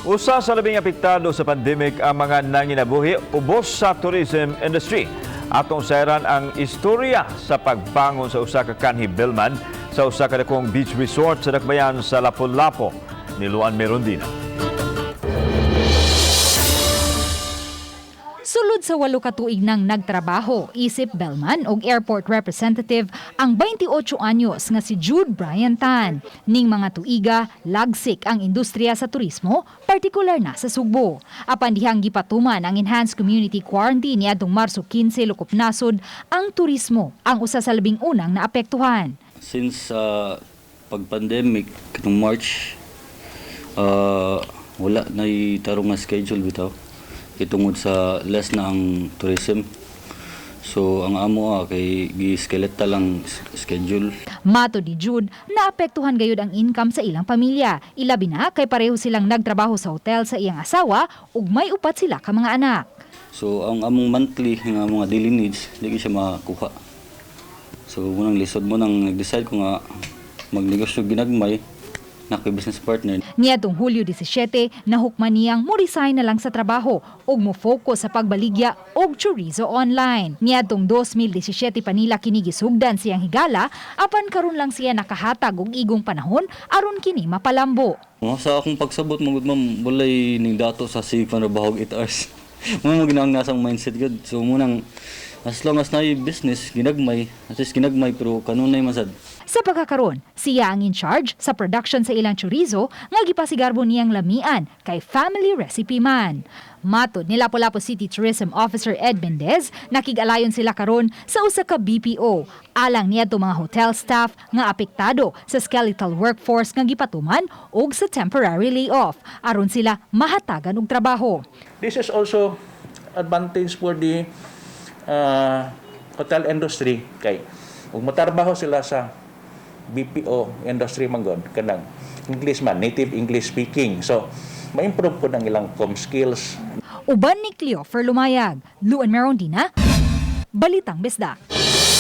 Usa sa labing apektado sa pandemic ang mga nanginabuhi ubos sa tourism industry. Atong sayran ang istorya sa pagbangon sa usa ka kanhi bellman sa usa ka dakong beach resort sa dakbayan sa Lapu-Lapu ni Luan Merondina. Sulod sa 8 ka tuig nang nagtrabaho, isip bellman og airport representative ang 28 anyos nga si Jude Brian Tan. Ning mga tuiga, lagsik ang industriya sa turismo, partikular na sa Sugbo. Apan dihang gipatuman ang enhanced community quarantine niadtong Marso 15, lukop nasod, ang turismo ang usa sa labing unang naapektuhan. Since pag-pandemic katong March, wala na tarong nga schedule bitaw. Itungod sa less na ang tourism. So ang amo kay gi-skeleta lang schedule. Matod ni Jude, naapektuhan gayud ang income sa ilang pamilya. Ilabi na kay pareho silang nagtrabaho sa hotel sa iyang asawa ug may upat sila ka mga anak. So ang among monthly nga mga daily needs, di gyud siya makuha. So munang lisod mo nang nag-decide ko nga magnegosyo ginagmay na kay business partner. Niadtong Hulyo 17, nahukman niyang mo-resign na lang sa trabaho ug mo-focus sa pagbaligya og chorizo online. Niadtong 2017 pa nila kini gisugdan siyang higala, apan karon lang siya nakahatag og igong panahon aron kini mapalambo. Mga sa akong pagsabot magud, ma'am, walay ning dato sa sige panrabaho 8 hours. Mo mo ginaang nasa akong mindset gud. So munang as long as na business ginagmay, at least ginagmay, pero kanunay man sad. Sa pagkakaron, siya ang in charge sa production sa ilang chorizo nga gipasigarbo niyang lamian kay family recipe man. Matod ni Lapu-Lapu City Tourism Officer Ed Mendez, nakig-alayon sila karon sa usa ka BPO alang niadto mga hotel staff nga apektado sa skeletal workforce nga gipatuman og sa temporary layoff aron sila mahatagan og trabaho. This is also advantage for the hotel industry kay ug motrabaho sila sa BPO industry man gud, kanang English man, native English speaking, so ma-improve po ng ilang com skills. Uban ni Cleofer Lumayag, Luan Merondina, Balitang Bisdak.